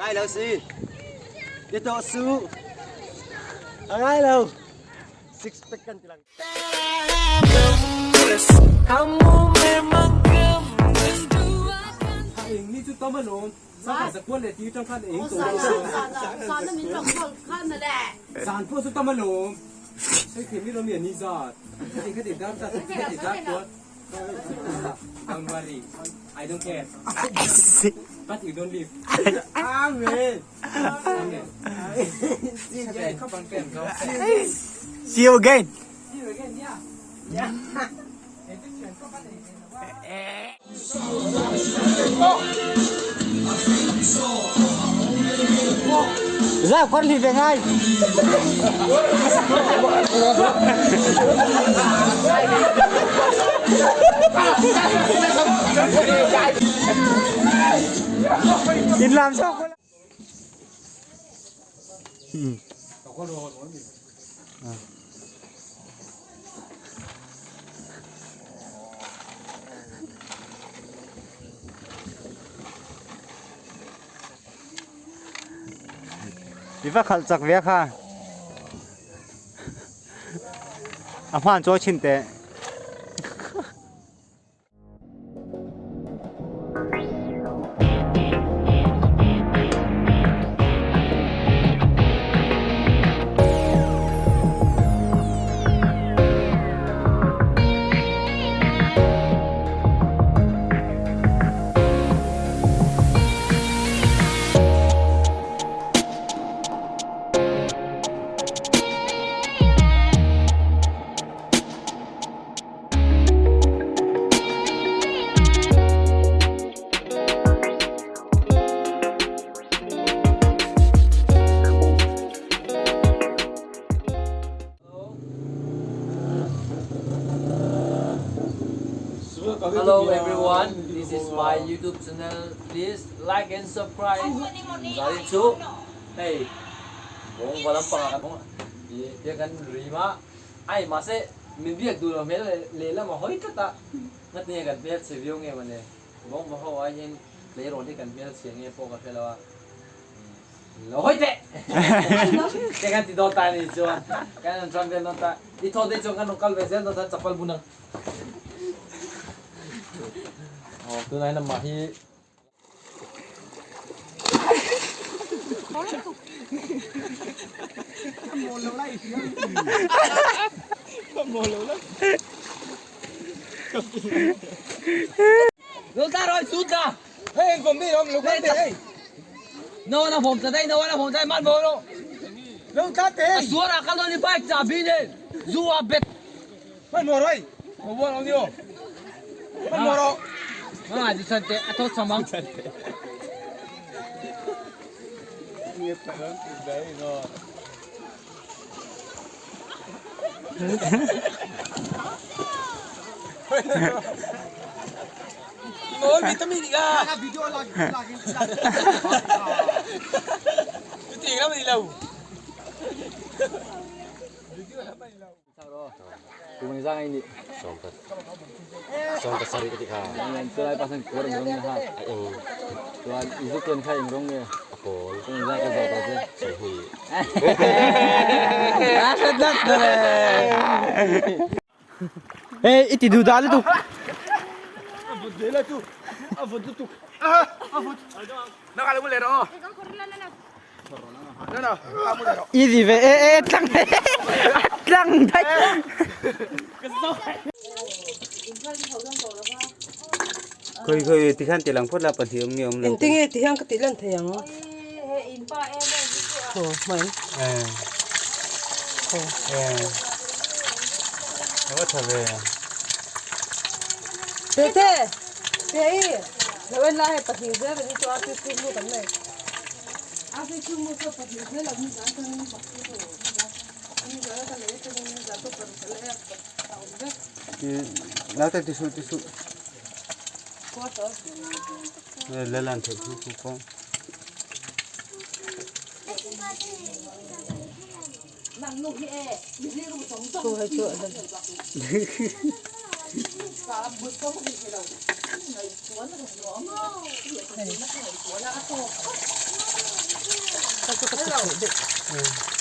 Ngai lo si. Ti tawh suh. A ngai lo. Six pack kan ti lang. See you again. Ra con đi về ngay. In làm sao con I va khalh chak ve kha. A hmaan chaw chin teh. Hello everyone, this is my YouTube channel. Please like and subscribe. Zarin chu hei bawng va lampang ah kan tia kan rim a ai mahse min biak duh lo hmel lehlam a hawi tlat a ngatinge kan hmel chhe viau nge mawni bawng va ho ai hian tleirawl hi kan hmel chhia nge pawh ka hre lo a. Lo hawi teh! Te kan ti dawn ta a ni chuan kan rawn chuan vel dawn ta. I thaw te chuan kan rawn kal ve zel dawn ta chapal bun ang. Aw tunah hian amah hi. Hey, i ti duh dah lutuk. Easy ve e e tlang tlang daih. Khoi khoi ti khan ti lang phawt la pahnih awm nge awm lo. Engtinge ti hian ka tih lan thei ang? Aw hmai. Aw. A va tha ve. Tete! Tei! Lo en lai hei pahnih zel kan chu a fi mu kan nei. A fi mu chu pahnih zel an ni zan chuan Nau te ti suh ti suh. La lan thei thu thu pawh. Ka chu ka ti fuh daih.